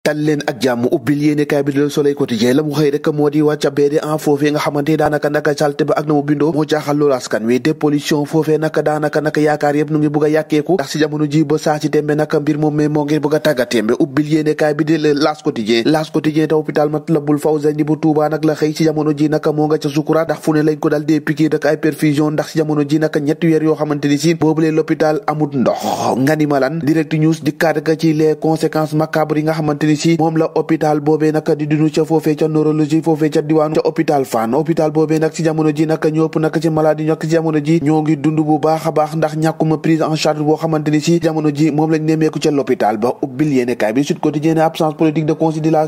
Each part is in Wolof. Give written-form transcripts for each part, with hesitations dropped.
tal leen ak jàmm ubbil yéenekaay bi di Le Soleil quotidien la mu xëy rek moo di wàcca beede en foofee nga xamante daanaka naka salte ba ak na mu bindoo moo jaaxal loolu askan wi dépollution foofee naka daanaka naka yaakaar yëpp nu ngi bëgg a yàkkeeku ndax si jamono ji ba saa si tembe naka mbir moom mais moo ngi bëgg a tàggatémbe ubbil yéenekaay bi di L'As quotidien te hôpital Matlaboul Fawzayni bu Touba nag la xëy si jamono ji naka moo nga ca sukuraat ndax fu ne lañ ko dal dee piqué dak ay perfusion ndax si jamono ji naka ñetti weer yoo xamante ni si boobulee l'hôpital amut ndox nga ni malan Direct News di kadka ci les conséquences macabres yi nga xamante ni si moom la hôpital boobee nag di dund ca foofee ca neurologie foofee ca diwaanu ca hôpital Fann hôpital boobee nag si jamono ji nag ñëpp nag ci maladie ñokk si jamono ji ñoo ngi dund bu baax a baax ndax ñàkkuma prise en charge boo xamante ni si jamono ji moom lañ nemmeeku ca l'hôpital ba ubbil yéenekaay bi Sud Quotidien absence politique de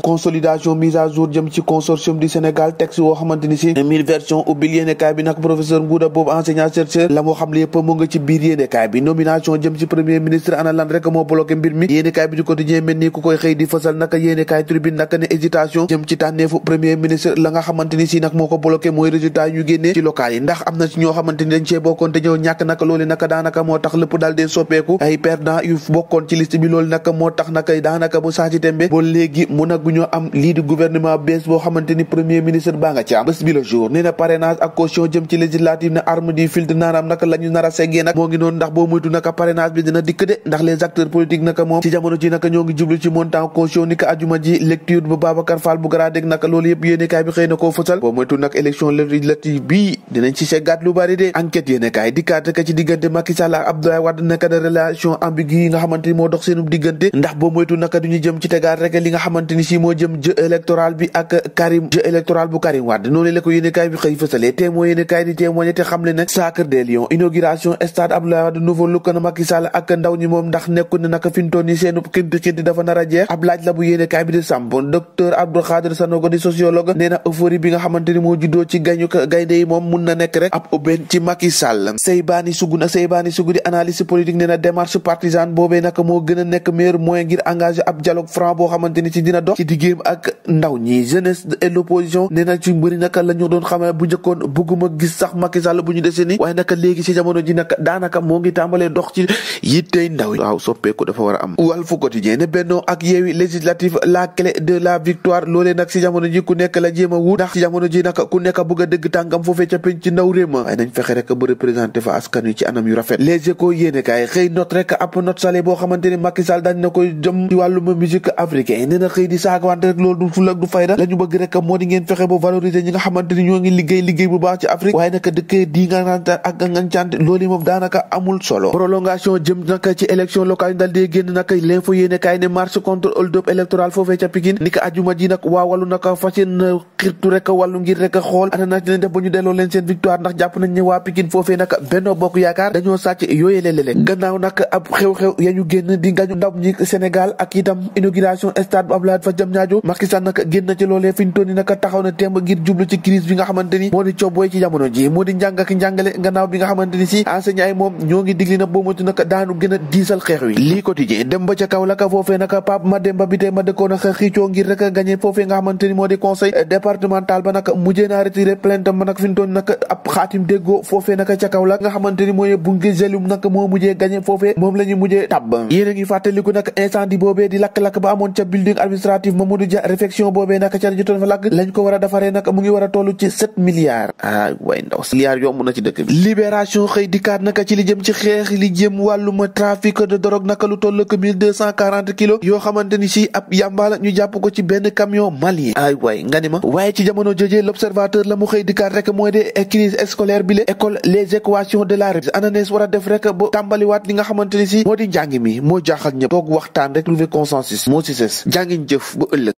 consolidation mise à jour jëm ci consortium du Sénégal texte woo xamante ni si 1000 versions ubbil yéenekaay bi nag professeur Ngouda boobu enseignant chercheur la moo xam le yëpp mu nga ci biir yéenekaay bi nomination jëm ci premier ministre ana lan rek moo bloqué mbir mi yéenekaay bi du Quotidien mel ni ku koy xëy di fësal naka yéenekaay Tribune naka ne hésitation jëm ci tànneefu premier ministre la nga xamante ni si nag moo ko bloqué mooy résultat yu ñu génnee ci local yi ndax am na ci ñoo xamante ni dañ cee bokkoon te ñëw ñàkk naka loolu naka daanaka moo tax lépp daal dee soppeeku ay perdant yu bokkoon ci liste bi loolu naka moo tax naka daanaka bu saa ci tembe ba léegi mu nag ñoo am lii di gouvernement bees boo xamante ni premier ministre baa nga ci am bés bi le jour nee na parrainage ak caution jëm ci législative ne arme du filtre naanaam naka la ñu nar a seggee nag moo ngi noonu ndax boo moytu naka parrainage bi dina dikk de ndax les acteurs politiques naka moom ci jamono ji naka ñoo ngi jublu ci montant caution ni ka ajuma ji lecture bu Babacar Fall bu gradeg naka loolu yëpp yéenekaay bi xëy na koo fësal boo moytu nag élection législative bii dinañ ci seggaat lu bari de enquête yéenekaay dikkaat ka ci diggante Macky Sall ak Abdoulaye Wade naka de relation ambiguë yi nga xamante ni moo dox seenum diggante ndax boo moytu naka duñu jëm ci tegaat rek li nga xamante ni si moo jëm jeu électoral bi ak jeu électoral bu Karim Wade noonu la ko yéenekaay bi xëy fësalee témoin yéenekaay di témoigné te xam le nag Sacre des Lions inauguration stade Abdoulaye Wade nouveau look na Macky Sall ak ndaw ñi moom ndax nekku ne naka fintoon ni seenu xinti dafa nar a jeex ab laaj la bu yéenekaay bi di samp docteur Abdou Khadir Sanogo di sociologue nee na euphorie bi nga xamante ni moo juddoo ci gaynde yi moom mun na nekk rek ab aubaine ci Macky Sall Seybani Sougou di analyste politique nee na démarche partisane boobee naka moo gën a nekk meilleur moyen ngir engager ab dialogue franc boo xamante ni ci dina dox ci diggéem ak ndaw ñi jeunesse et l'opposition nee na ci mbëri naka la ñu doon xamee bu njëkkoon bëgguma gis sax Macky Sall bu ñu desee ni waaye naka léegi ci jamono ji naka daanaka moo ngi tàmbalee dox ci yittey ndaw yi waaw soppeeku dafa war a am Walf Quotidien ne Benno ak Yewwi législative la clé de la victoire loolee nag ci jamono ji ku nekk la jéem a wut ndax ci jamono ji naka ku nekk bëgg a dëgg tàngam foofee ca penc ci ndaw réew ma waaye nañ fexe rek ba représenté fa askan wi ci anam yu rafet Les Échos yéenekaay xëy note rek ab note salé boo xamante ni Macky Sall dañ na koy jëm ci wàllum musique africain nee na xëy di saagawante rek loolu du fula du fayda la ñu bëgg rek moo di ngeen fexe ba valoriser ñi nga xamante ni ñoo ngi liggéey bu baax ci Afrique waaye naka dëkkee di nga naan ak ngancante loolu moom daanaka amul solo prolongation jëm naka ci élection locale dal dee génn naka l'info yéenekaay ne marche contre hold-up électoral foofee ca Pikine ni ka ajuma ji nag waa wàllu naka fas yéene xirtu rek wàllu ngir rek xool ana nag dinañ def ba ñu delloo leen seen victoire ndax jàpp nañ ne waa Pikine foofee nag Benno Bokk Yaakaar dañoo sàcc yooyee léeg-léeg gannaaw nag ab xew-xew ya ñu génn di ngañu ndam ñi Sénégal ak itam inauguration stade bu Abdoulaye fa jam ñaajo Macky Sall nag génn ci loolee fi ñu toll nii nag taxaw na temb ngir jublu ci crise bi nga xamante ni moo di cobbooy ci jamono ji moo di njàng ak njàngale gannaaw bi nga xamante ni si enseignants yi moom ñoo ngi digli na boo moytu nag daanu gën a diisal xeex wi lii quotidien dem ba ca kaw la ka foofee nag Pape Mademba bi tey ma dëkkoon ak xiicoo ngir rek gagné foofee nga xamante ni moo di conseil départemental ba nag mujjee naa retiré plainte ma nag fi ñu toll nii nag ab xaatim déggoo foofee nag ca kaw la nga xamante ni mooy bunge gelum nag moo mujjee gagné foofee moom la ñu mujjee tabb yéen a ngi fàttaliku nag incendie boobee di lakk-lakk ba amoon ca building administratif Mamadou Dia réfection boobee nag ca jotoon fa lakk lañ ko war a defaree nag mu ngi war a toll ci 7 milliards way ndaw milliards yomb na ci dëkk bi libération xëy dikkaat naka ci li jëm ci xeex li jëm wàllum trafic de drogue naka lu toll ak 1240 kilos yoo xamante ni si ab yàmbaala ñu jàpp ko ci benn camion malien way nga ni ma waaye ci jamono jojee l'observateur la mu xëy dikkaat rek mooy de crise scolaire bi la école les équations de la réussite ananes war a def rek ba tàmbaliwaat li nga xamante ni si moo di njàng mi moo jaaxal ñëpp toog waxtaan rek trouver consensus moo si ses jàngiñ jëf ba ëllëg